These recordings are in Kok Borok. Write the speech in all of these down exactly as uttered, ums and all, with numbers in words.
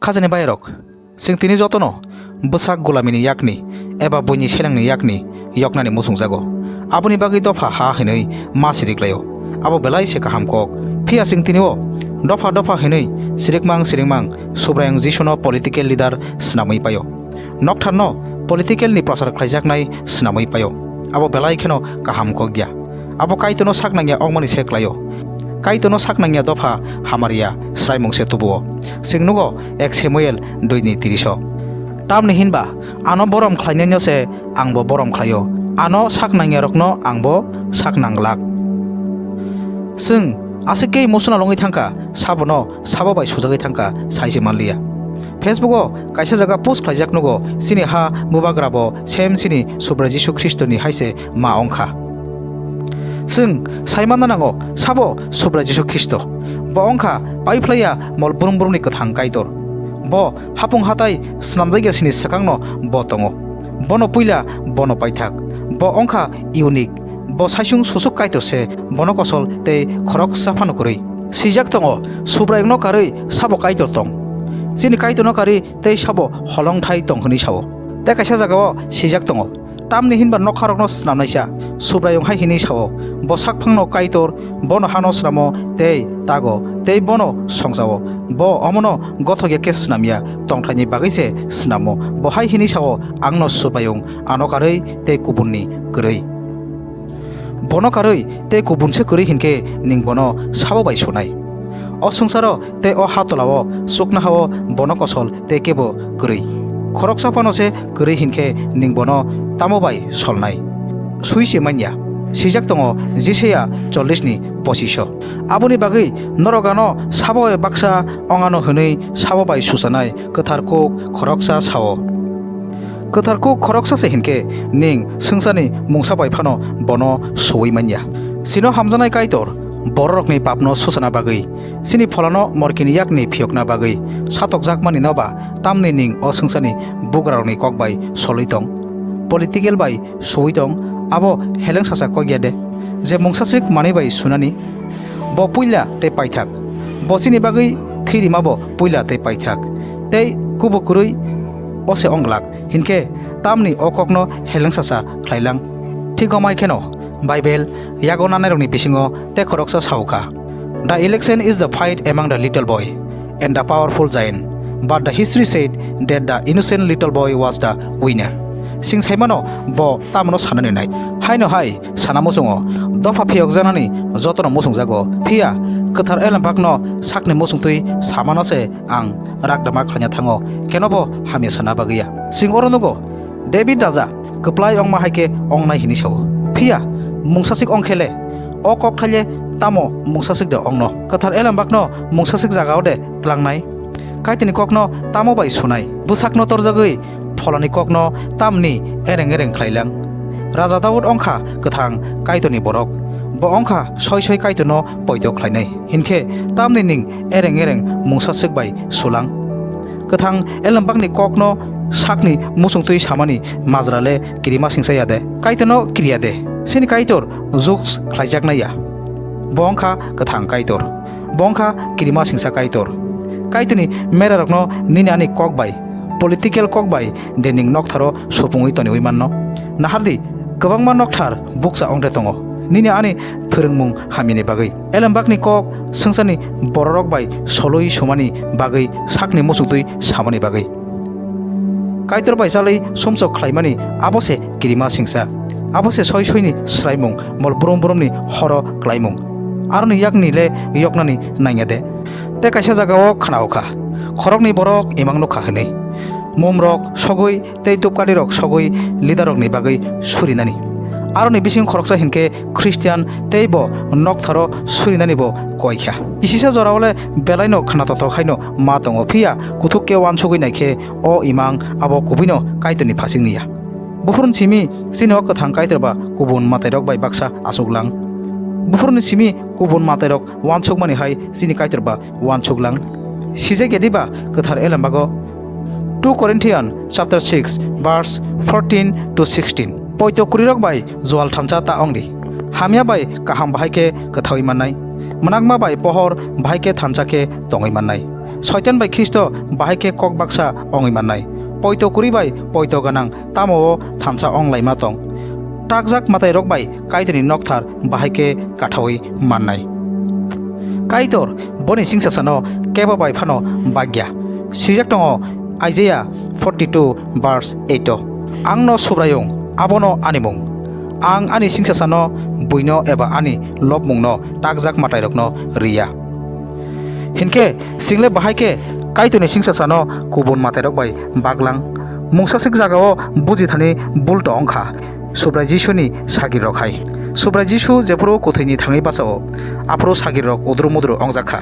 Khajani bairok, chwng tini jotono bwsak gulamini yakni eba buini selengni yakni yoknani muchungjago. Aboni bagwi dopha ha hinwi ma siriklaio. Abo belai se kaham kok. Phiya chwng tini o dopha dopha hinwi sirikmang sirikmang Subraiyung Jisuno political leader swnamwi paio. Noktharno political ni prachar khlaijaknai swnamwi paio. Abo belai kheno kaham kok ya. Abo Kaitorno sak nangya wngmani se klaio. Kaitorno sak nangya dopha hamari ya, sraimung se tubuo. Chwng nugo ek Samuel dui ni tris o. Tamni hinba ano borom khlainaino se angbo borom khlaio. Ano sak nangyarokno angbo sak nanglak. Chwng aswk khe emotional wngwi thangkha, sabono sabo bai sujagwi thangkha, sai se manliya. Facebook o kaisa jaga post khlaijak nugo, chini ha bubagra bo sem chini Subrai Jisu Khristo ni hai se ma wngkha. Chwng sai manna nango, sabo Subrai Jisu Khristo. Bo wngkha paiphlaiya mol brum brumni kwthang Kaitor. Bo hapung hatai swnamjakya sini swkangno bo tongo. Bono puila bono paithak. Bo wngkha unique. Bo saisung susuk Kaitor se, bono kosol tei khoroksa phano kwrwi. Swijak tongo, Subraiyungno karwi sabo Kaitor tong. Chini Kaitorno karwi tei sabo holongthai tong hwnwi sao. Tei kaisa jagao swijak tongo, tamni hinba nokharokno swnamnaisa, Subraiyung hai hwnwi sao, bo sakphangno Kaitor, bono hano swnamo tei tago, tei bono songchao. Bo omono gothokya khe swnamya, tongthaini bagwi se swnamo. Bo hai hwnwi sao, "Angno Subraiyung, ano karwi tei kubunni kwrwi." Bono karwi tei kubun se kwrwi hinkhe ning bono sabo bai sunai. O swngcharo tei o ha tolao chuknohao bono kosol tei kebo kwrwi. Khoroksa phano se kwrwi hinkhe ning bono tamo bai solnai? Sui se manya. Swijak tongo Jisaya chollish ni pochish o. Aboni bagwi norok ano sabo bai baksa ongano hwnwi sabo bai susanai kwthar kuk khoroksa sao. Kwthar kuk khoroksa se hinkhe ning swngcharni mungsa bai phano bono suwi manya. Chino hamjaknai Kaitor bororokni papno susana bagwi, chini pholano morkini yakni phiyokna bagwi satokjakmani noba tamni ning o swngcharni bugrarokni kok bai solwi tong? Political bai suwi tong, abo helengsacha kok ya de, je mungsaswk manwi bai sunani? Bo puila tei paithak. Bo chini bagwi thwi rima bo puila tei paithak. Tei kubu kwrwi o se ong glak. Hinkhe tamni o kokno helengsacha khlai lang. Thik omai kheno Bible yago nanairokni bisingo tei khoroksa sao kha, "The election is the fight among the little boy and the powerful giant, but the history said that the innocent little boy was the winner." Chwng sai mano bo tamono sanani nai. Haino hai sana muchungo, dopha phiyokjaknani jotono muchungjago. Phiya kwthar elembakno sakni muchungtwi samano se ang rakdama khlaina thango, kenobo hamya sana bagwi ya. Chwng oro nugo, David raja kwplai ongma hai khe ongnai hwnwi sao. Phiya mungsaswk ong khe le, o kok thaile tamo mungsaswk de ongno? Kwthar elembakno mungsaswk jagao de tlangnai? Kaitorni kokno tamo bai sunai? Bwsakno torjagwi pholani kokno tamni ereng ereng khlai lang? Raja Daud ongkha kwthang Kaitorni borok. Bo ongkha soi soi Kaitorno poito khlainai. Hinkhe tamni ning ereng ereng mungsaswk bai sulang? Kwthang elembakni kokno sakni muchungtwi samani majra le kirima singsa ya de? Kaitorno kiriya de? Chini Kaitor juk khlaijaknai ya. Bo wngkha kwthang Kaitor. Bo wngkha kirima singsa Kaitor. Kaitorni merarokno nini ani kok bai, political kok bai de ning noktharo supungwi toniwi manno? Nahardi, kwbangma nokthar bukcha ongre tongo nini ani phwrwngmung hamyani bagwi. Elembakni kok swngcharni bororok bai solwi sumani bagwi sakni muchungtwi samani bagwi. Kaitor bai chalwi sumsok khlaimani abo se kirima singsa. Abo se soi soini swraimung, mol brum brumni horo klaimung. Aroni yakni le yoknani nangya de? Tei kaisa jagao khnao kha, khoroknwi borok imang nukha hwnwi. Mumrok sogwi tei dupkadirok sogwi leaderrokni bagwi surinani. Aroni bising khoroksa hinkhe Christian tei bo noktharo surinani bo koi kha. Kisisa jorao le belaino khna tothok haino ma tongo, phiya kuthuk khe uansugwi naikhe o imang abo kubuino Kaitorni phasingni ya. Buphurni simi chini o kwthang Kaitor ba kubun matairok bai baksa achuk lang? Buphurni simi kubun matairok uansukmani hai chini Kaitor ba uansuk lang? Sijak ya diba kwthar elembago? Two Corinthians chapter six verse fourteen to sixteen. Poito kwrwirok bai jual thansa ta ongdi. Hamya bai kaham bahai khe kwthaui mannai. Mwnakma bai pohor bahai khe thansa khe tongwi mannai. Soitan bai Khristo bahai khe kok baksa wngwi mannai. Poito kwrwi bai poito gwnang tamo-o thansa wng laima tong. Takjak mwtairok bai Kaitorni nokthar bahai khe kathawi mannai. Kaitor boni singsasano kebo bai phano bagya. Sijak tongo Isaiah forty two verse eight o, "Ang no Subraiyung, abono ani mung. Ang ani singsasano buino eba ani lobmungno takjak mwtairokno riya." Hinkhe single bahai khe Kaitorni singsasano kubun mwtairok bai baglang. Mungsasik jagao buji thani bulto wngkha Subrai Jisuni sagirok hai. Subrai Jisu jephuru kwthwini thangwi bachao, aphuru sagirok udru mudru wngjakha.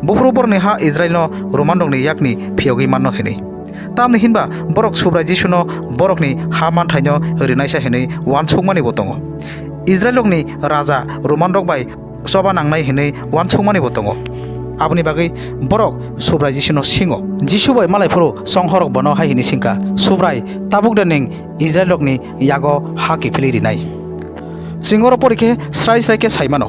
Buphuru borokni ha Israilno Romanrokni yakni phiyogwi manno hinwi. Tamni hinba borok Subrai Jisuno borokni ha manthaino rinaisa hinwi uansukmanibo tongo. Israilrokni raja Romanrok bai choba nangnai hinwi uansukmanibo tongo. Aboni bagwi borok Subrai Jisuno singo. Jisu bai malai phuru chonghorrok bono hai hinwi singkha, "Subrai, tabuk de nwng Israilrokni yago ha kiphilwi rinai?" Chwng oro pori khe srai srai khe sai mano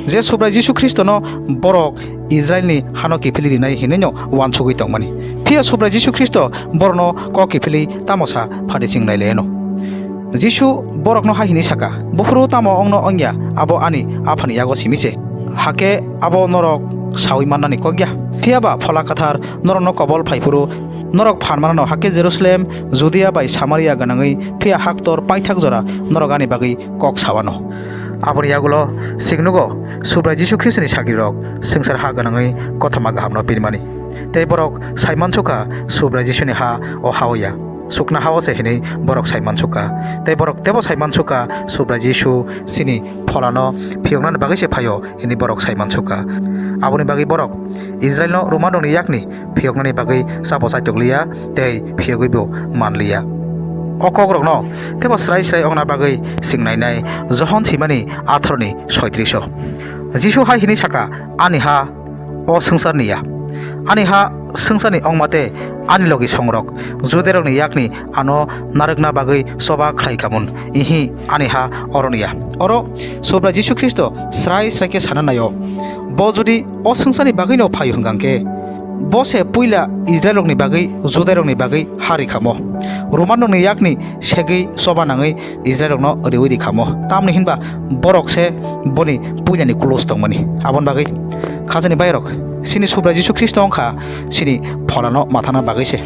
je Subrai Jisu Khristono borok Israilni hano kiphilwi rinai hinwino uansugwi tongmani. Phiya Subrai Jisu Khristo borokno kok kiphilwi tamo sa phadi chwng nai laiano. Jisu borokno hai hwnwi saka, "Buphuru tamo wngno wngya, abo ani Aphani yago simi se. Hakhe abo norok saui mannani kok ya. Phiya ba Phola Kwthar norokno kobol phai phuru norok phan manano, hakhe Jerusalem, Judia bai Samaria gwnangwi phiya haktor paithak jora norok ani bagwi kok sawano." Aboni yagulo chwng nugo Subrai Jisu Khristoni sagrirok swngchar ha gwnangwi kothoma gahamno pirmani. Tei borok sai mansukha Subrai Jisuni ha o ha-o ya. Sukna ha-o se hinwi borok sai mansukha. Tei borok tebo sai mansukha Subrai Jisu chini Pholano phiyoknani bagwi se phaio hinwi borok sai mansukha. Aboni bagwi borok Israilno Romanrokni yakni phiyoknani bagwi chabo chaitok liya tei phiyogwibo man liya. O kokrokno tebo srai srai wngna bagwi chwng nainai Johon swimani atharoni soitris o. Jisu hai hwnwi saka, "Ani ha o swngcharni ya. Ani ha swngcharni wngma tei ani logi songrok Judairokni yakni ano narwkna bagwi choba khlai kha mun. Ihi, ani ha oroni ya." Oro Subrai Jisu Khristo srai srai khe sana naio, bo jodi o swngcharni bagwino phaio hwnkha khe, bo se puila Israilrokni bagwi, Judairokni bagwi ha ri khamo. Romanrokni yakni segwi choba nangwi Israilrokno riui ri khamo. Tamni hinba borok se boni puilani kulos tongmani. Aboni bagwi khajani bairok, chini Subrai Jisu Khristo wngkha chini Pholano mathana bagwi se,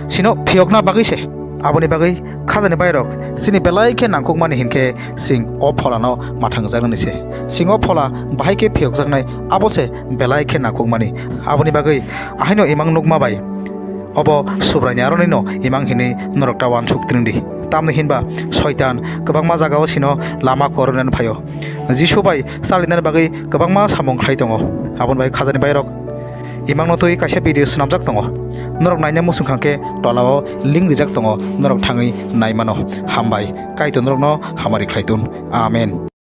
chino phiyokna bagwi se. Aboni bagwi khajani bairok, chini belai khe nangkukmani hinkhe chwng o Pholano mathangjaknani se. Chwng o Phola bahai khe phiyokjaknai, abo se belai khe nangkukmani. Aboni bagwi ahaino imang nukma bai obo Subraini aronino imang hinwi norok ta uansuk tring di. Tamni hinba Soitan kwbangma jagao chino lama korunani phaio. Jisu bai chalinani bagwi kwbangma samung khlai tongo. Aboni bagwi khajani bairok, imangno twi kaisa video swnamjak tongo. Norok naina muchung kha khe tolao link rijak tongo, norok thangwi nai mano. Hambai, Kaitor norokno hamari khlai tun. Amen.